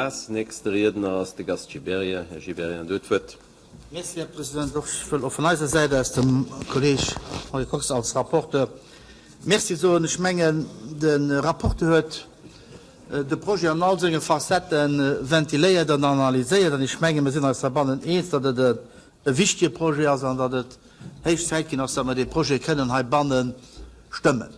Maas. Nächste Riedner ass de Gast Gibéryen. Här Gibéryen, Dir hutt d'Wuert. Merci, Här President. Och ech wëll och vun eiser Säit aus dem Kolleeg Henri Kox als Rapporteur Merci soen. Ech mengen, de Rapporteur huet de Projet an all senge Facettë ventiléiert an analyséiert an ech mengen, mir sinn eis heibannen eens, datt et e wichtige Projet ass an datt et héich Zäit ginn ass, datt mer dee Projet kënnen heibanne stëmmen.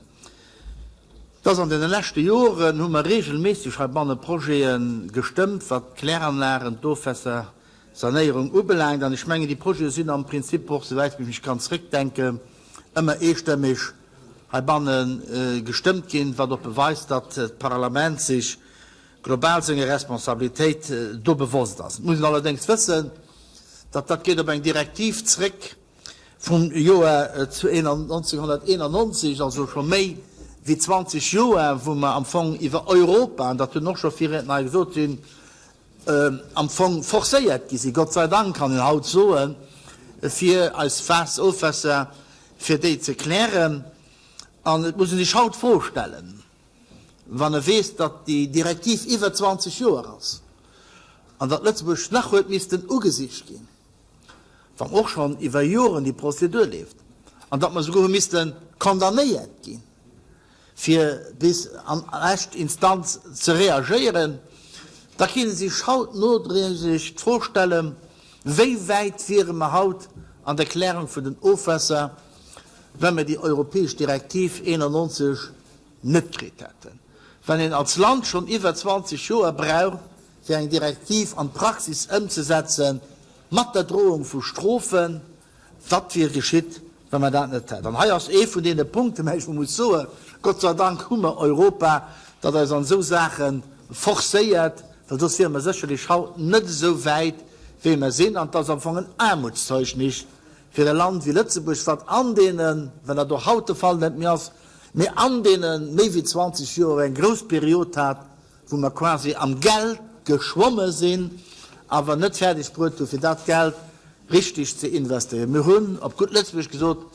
Et ass an deene leschte Joren hu mer regelméisseg heibanne Projete gestëmmt, wat d'Kläranlagen, d'Ofwässer, Sanéierung ubelaangt, an ech mengen, déi Projete sinn am Prinzip och, souwäit wéi ech mech kann zréckdenken, ëmmer eestëmmeg heibanne gestëmmt ginn, wat och beweist, datt d'Parlament sech global senger Responsabilitéit do bewosst ass. Et muss een allerdéngs wëssen, datt dat geet op eng Direktiv zréck vum Joer 1991, also scho méi wéi 20 Joer, wou mer am Fong iwwer Europa, an dat hunn och scho Virriedner hei gesot, sinn am Fong forcéiert gi sinn, Gott sei Dank kann een haut soen, fir eis Waasserofwässer, fir déi ze klären. An et muss ee sech haut d'Fro stellen, wann e weess, datt déi Direktiv iwwer 20 Joer ass an datt Lëtzebuerg nach huet missten ugesicht ginn, wann och schonn iwwer Joren déi Prozedur leeft, an datt mer souguer hu misste condamnéiert ginn, fir bis an lescht Instanz ze reagéieren, da kéint ee sech haut nodréiglech d'Fro stellen, Wéi wäit wiere mer haut an der Klärung vun den Ofwässer, wa mir déi europäesch Direktiv 91 net kritt hätten? Wann een als Land schonn iwwer 20 Joer brauch, fir eng Direktiv an d'Praxis ëmzesetzen, mat der Drohung vu Strofen, Wat wier geschitt, wa mer dat net hätten? An hei ass ee vun deene Punkten, mä ech muss soen, Gott sei Dank hu mer Europa, dat eis an esou Saache forcéiert, well soss wiere mer sécherlech haut net esou wäit, wéi mer sinn. An et ass am Fong en Aarmutszeugnis fir e Land wéi Lëtzebuerg, wat an deenen, well dat och haut de Fall net méi ass, mee an deene méi wéi 20 Joer eng grouss Period hat, wou mer quasi am Geld geschwomme sinn, awer net fäerdeg bruet hu fir dat Geld richtig ze investéieren. Mir hunn, op gutt Lëtzebuergesch gesot,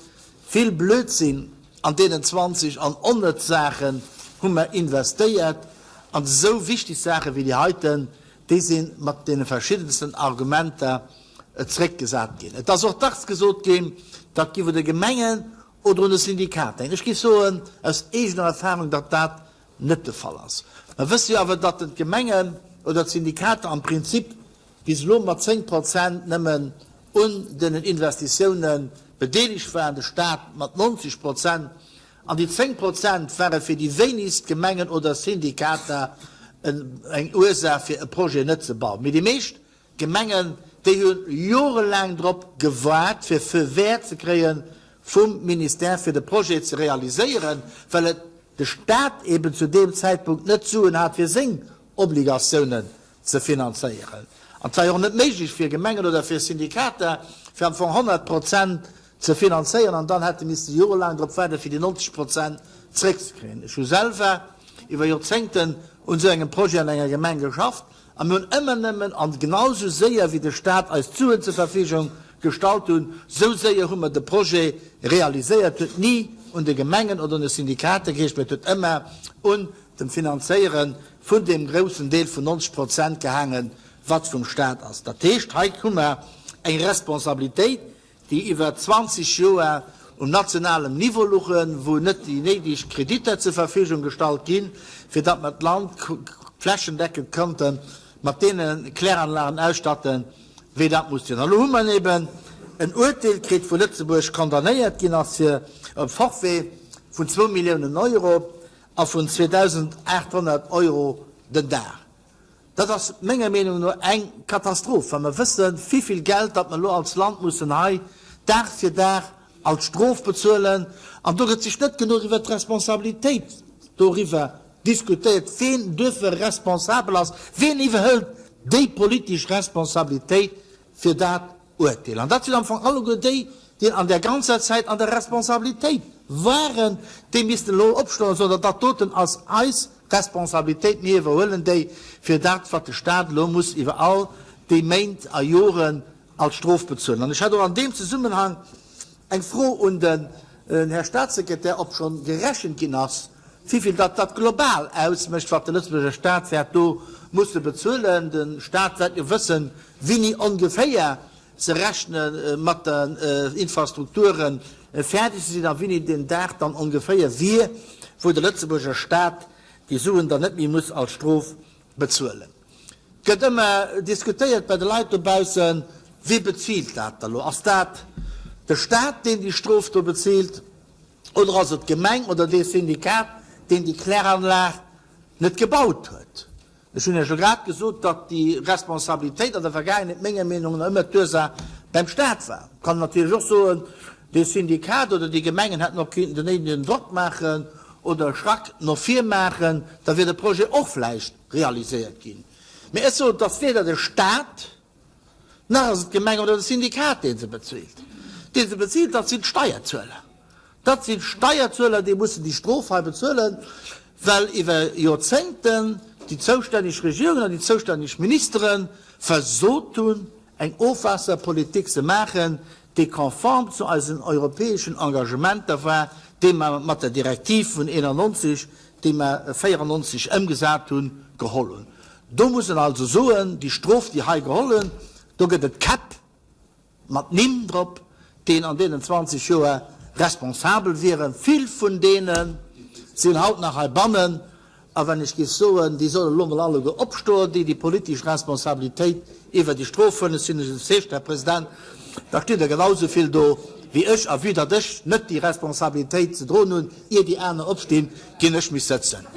vill Blödsinn an deenen 20 an onnëtz Saachen hu mer investéiert, an esou wichteg Saache wéi déi heiten, déi si mat deene verschiddensten Argumenter zréckgesat ginn. Et ass och dacks gesot ginn, dat giff un de Gemengen oder un de Syndikater hänken. Ech géif soen, aus eegener Erfahrung, datt dat net de Fall ass. Mer wësse jo awer, datt d'Gemengen oder d'Syndikater am Prinzip bis elo mat 10 Prozent nëmmen un deenen Investitioune bedeelegt waren, de Stat mat 90 Prozent. An déi 10 Prozent ware fir déi wéinegst Gemengen oder Syndikater eng Ursaach, fir e Projet net ze bauen. Mee déi meescht D'Gemengen, déi hu jorelaang drop gewaart, fir Feu vert ze kréie vum Ministère, fir de Projet ze realiséieren, well et de Stat eben zu deem Zäitpunkt net d'Suen hat, fir seng Obligatiounen ze finanzéieren. An et war jo och net méiglech fir Gemengen oder fir Syndikater, fir am Fong 100 Prozent ze finanzéieren, an dann hätte misste jorelaang drop waarden, fir déi 90 Prozent zréckzekréien. Ech hu selwer iwwer Joerzéngten un esou engem Projet an enger Gemeng geschafft. A mir hunn ëmmer nëmmen, an genau esou séier wéi de Stat eis d'Suen zur Verfügung gestallt hunn, esou séier hu mer de Projet realiséiert. Et huet ni un de Gemengen oder un de Syndikater geheescht, mä et huet ëmmer un dem Finanzéiere vun deem groussen Deel vun 90 Prozent gehaangen, wat vum Stat ass. Dat heescht, hei hu mer eng Responsabilitéit, déi iwwer 20 Joer um nationalem Niveau luchen, wou net déi néideg Kreditter zur Verfügung gestallt ginn, fir datt mer d'Land flächendeckend konnte mat deene Kläranlagen ausstatten, wéi dat muss sinn. An elo hu mer eben en Uerteel kritt, wou Lëtzebuerg condamnéiert ginn ass fir e Forfait vun zwou Milliounen Euro a vun 2.800 Euro den Dag. Dat ass menger Meenung no eng Katastroph, wa mer wëssen, wivill Geld datt mer elo als Land mussen hei Dag fir Dag als Strof bezuelen. An do gëtt sech net genuch iwwert d'Responsabilitéit doriwwer diskutéiert, ween duerfir responsabel ass, ween iwwerhëlt déi politesch Responsabilitéit fir dat Uerteel. An dat sinn am Fong alleguer déi, déi an där ganzer Zäit an der Responsabilitéit waren, déi missten elo opstoen a soen, Dat doten ass eis Responsabilitéit, mir iwwerhuelen déi fir dat, wat de Stat elo muss iwwer all déi Méint a Joren als Strof bezuelen. An ech hätt och an deem Zesummenhang eng Fro un den Här Statssekretär, ob scho gerechent ginn ass. wivill datt dat global ausmécht, wat de Lëtzebuerger Stat wäert do musse bezuelen. De Stat wäert jo wëssen, wéini ongeféier se rechne mat den Infrastrukture fäerdeg ze sinn a wéini deen Dag dann ongeféier wier, wou de Lëtzebuerger Stat déi Suen dann net méi muss als Strof bezuelen. Et gëtt ëmmer diskutéiert bei de Leit dobaussen, Wie bezilt dat da lo? Ass dat de Stat, deen déi Strof do bezilt, oder ass et d'Gemeng oder dee Syndikat, deen déi Kläranlag net gebaut huet? Ech hunn Iech elo grad gesot, datt déi Responsabilitéit an der Vergaangenheet menger Meenung no ëmmer d'Ursaach beim Stat war. Et kann een natierlech och soen, dee Syndikat oder déi Gemengen hätten och kinnten den néidegen Drock maachen oder e Schrack no vir maachen, da wier de Projet och vläicht realiséiert ginn. Mee ech soen, et ass weder de Stat, nach ass et d'Gemeng oder de Syndikat, dee se bezilt. Dee se bezilt, dat sinn d'Steierzueler. Dat sinn d'Steierzueler, déi mussen déi Strof hei bezuelen, well iwwer Joerzéngten déi zoustänneg Regierungen an déi zoustänneg Ministere versot hunn, eng Ofwaasserpolitik ze maachen, déi konform zu eisen europäeschen Engagementer war, déi mer mat der Direktiv vun 91, déi mer 94 ëmgesat hunn, geholl hunn. Do muss een also soen, déi Strof, déi hei geholl hunn, do gëtt et Käpp mat Nimm drop, déi an deenen 20 Joer responsabel wieren. Vill vun deene sinn haut nach heibannen. A wann ech géif soen, déi solle lo mol alleguer opstoen, déi déi politesch Responsabilitéit iwwer déi Strof hunn, ech sinn lech iwwerzeegt, Här President, da stitt der genau esou vill do wéi ech. A vue datt ech net déi Responsabilitéit ze droen hunn, ier déi aner opstinn, ginn ech mich sëtzen.